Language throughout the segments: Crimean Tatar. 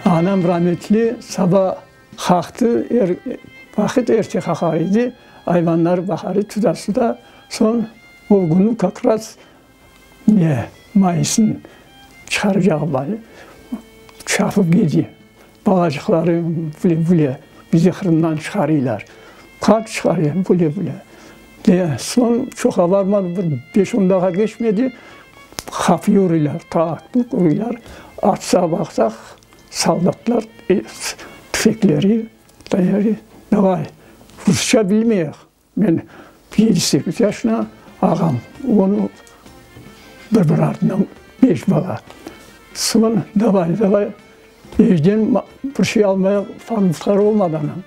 Anam rametli saba Qaqtı, er vaqıt erte qaqar edi, ayvanları baqar edi, tuda-suda. Soñ o künü kak raz ne, mayısın çıqaracaq çapıp kete. Balacıqları bile-bile bizi Qırımdan çıqarıylar. Qart çıqarıyor, bile-bile. Ve soñ çoqa barmadı, bir beş-on daqa keçmedi, qapıyı urıylar, tak-tuk urıylar. Açsa baqsaq, Soldatlar tüfekleri, tayarı, davay, rusça bilmeyik, men yedi-sekiz yaşına, ağam, onı bir-bir artından beş bala. Soñ davay, davay, evden bir şey almaya fanuslar olmadı anam.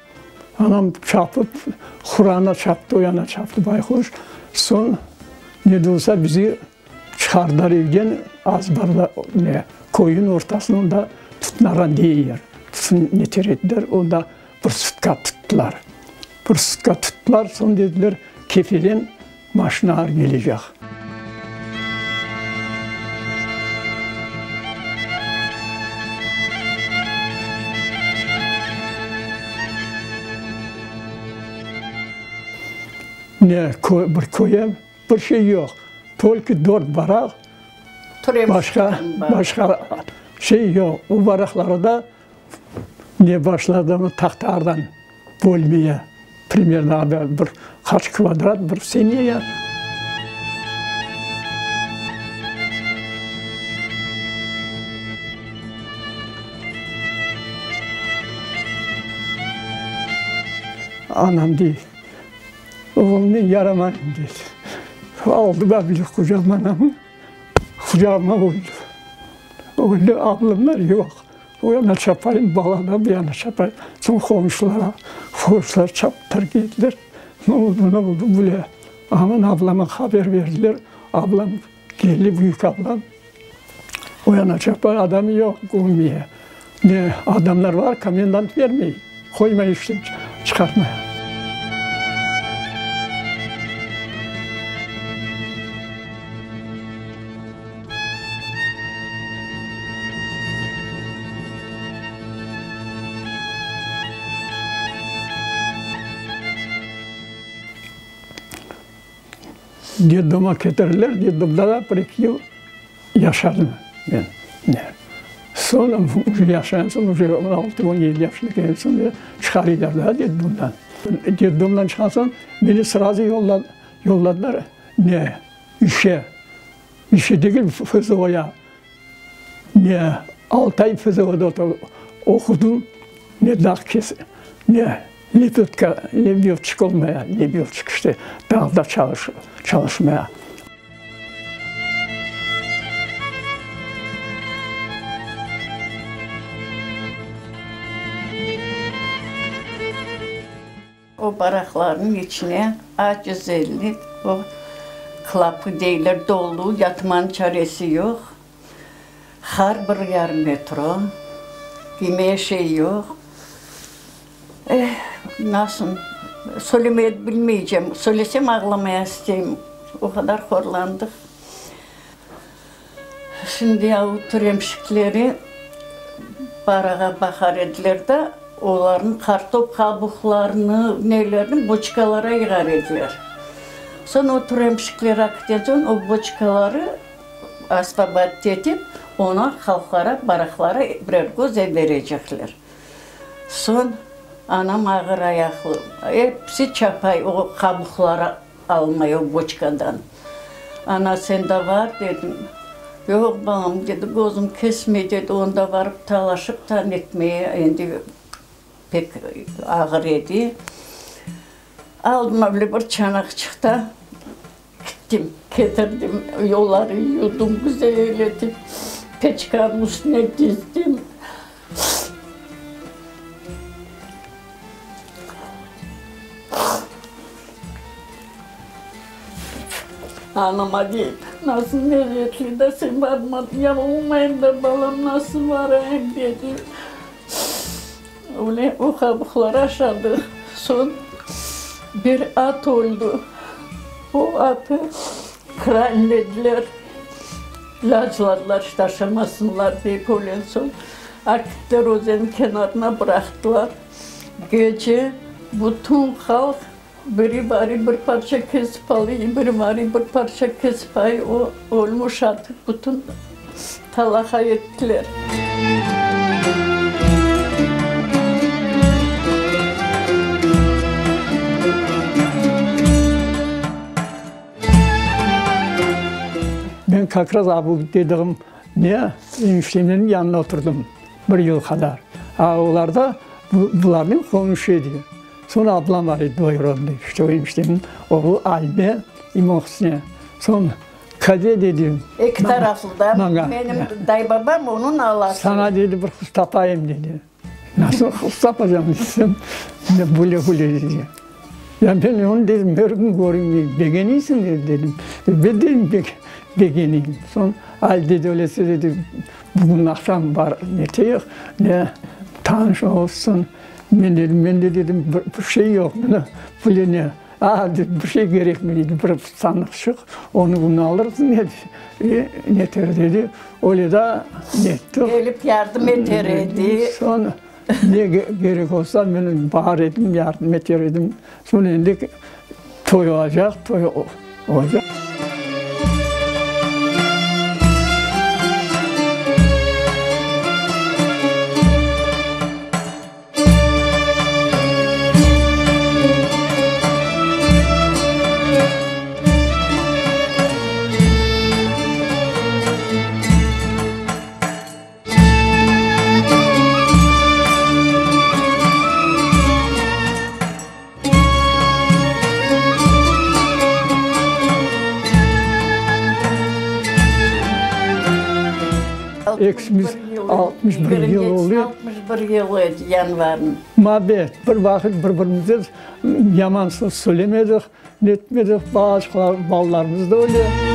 Anam çapıp, Qurana çaptı, o yana çaptı bayquş. Soñ ne de olsa bizi Çıqardılar evden, azbarda ne, köyün ortasında tutnağan deyler, tutun neter ediler, onda bir sutka tuttılar. Bir sutka tuttılar, soñ dediler, Kefeden maşinalar kelecek. Ne, bir köye. Bir şey yoq, tolko dört baraq, başqa, başqa şey yoq. O baraqları da ne başladı tahtalardan bölmeye, primerno bir qaç kvadrat, bir seneye. Anam dey. Oğlum, men yaramayım, dedi. Aldı da bile qucağıma anamı, qucağıma qoydı. Öyle ablamlar yoq. O yana çapayım, bala da bu yana çapayım. Soñ qomşulara, qomşular çaptılar keldiler. Ne oldı, ne oldı, bile. Aman ablama haber berdiler. Ablam keldi, büyük ablam. O yana çapay, adam yoq kömmeye. Ne adamlar var, komendant bermey, qoymay işten çıqarmaya. Detdoma ketirdiler, detdomda da bir-eki yıl yaşadım men. Soñ, uje yaşağan soñ, uje on altı, on yedi yaşında kelgen soñ, çıqarıylar da detdomdan. Detdomdan çıqqan soñ, meni srazu yolladılar ne, işe, işe degil, FZOya. Ne, altı ay FZOda oqudım, ne dağ kes, ne, lebedka, lebedçik olmaya, lebedçik işte, dağda çalışmaya. O baraqlarnıñ içine 650 o klapı deyler dolu, yatmanıñ çaresi yoq. Har bir yarım metro, kiymeye şey yoq. Eh, nasıl, söylemeye bilmeycem, söylesem ağlamaya isteyim, o qadar horlandıq. Şimdi o türemşikleri barağa baqar ediler de, olarnıñ qartop qabuqlarını, nelerini boçkalara yığar ediler. Soñ o türemşikler akiten soñ o boçkaları asfabadit etip, onı halqlara, baraqlara birer köz berecekler. Soñ anam ağır ayaqlı, episi çapay o qabuqları almay o boçkadan. Ana, sende bar, dedim. Yoq, balam, dedi, közüm kesmey, dedi, onda barıp talaşıp ta netmeye endi pek ağır edi. Aldım öyle bir çanaqçıqta, gittim, ketirdim, oları yuvdım güzel etip, peçkanıñ üstüne dizdim. Anama deyim, nasıl lezzetli da sen barmadın, ya olmayım da balam, nasıl barayım dedim. Öyle o qabuqlar aşadıq. Soñ bir at öldi. O atı kranlediler, ilâcladılar, işte aşamasınlar deyip ölen soñ, akitler özenniñ kenarına bıraqtılar. Gece bütün halq biri barıp bir parça kesip alıy, biri barıp bir parça kesip ay, o ölmüş atı bütün talaqa ettiler. Men kak raz abu dediğim ne, eniştemlerniñ yanında oturdım bir yıl qadar. A olar da bularnen qonuşu edi. Soñ ablam bar edi dvoyurodnıy, işte o eniştemniñ oğlu Alme İmohsine. Soñ Kade dedi. Eki taraflı da menim daybabam onıñ alası. Saña dedi bir qız tapayım dedi. Nasıl qız tapacam desem, böyle böyle dedi. Ya men onı dedim er kün köreyim, begeniysiñ dedi dedim. Elbet dedim pek begeniyim. Soñ ay dedi öylese dedi bugün aqşam bar neteyik ne tanış olsun. Men dedim mende dedim bir şey yoq mına böyle ne. A, dedi, bir şey kerekmey, dedi, bir sandıqçıq, onı bunı alırsıñ, dedi, e, neter, dedi, öyle da nettik. Kelip yardım eter edi. Soñ ne kerek olsa, men bar edim, yardım eter edim. Soñ endi toy olacaq, toy olacaq. Eksimiz 61 yıl oldı. 61 yıl edi yanvarnıñ. Mabet, bir vaqıt bir-birimize yaman söz söylemedik, netmedik, balaçıqlar, balalarımız da öyle.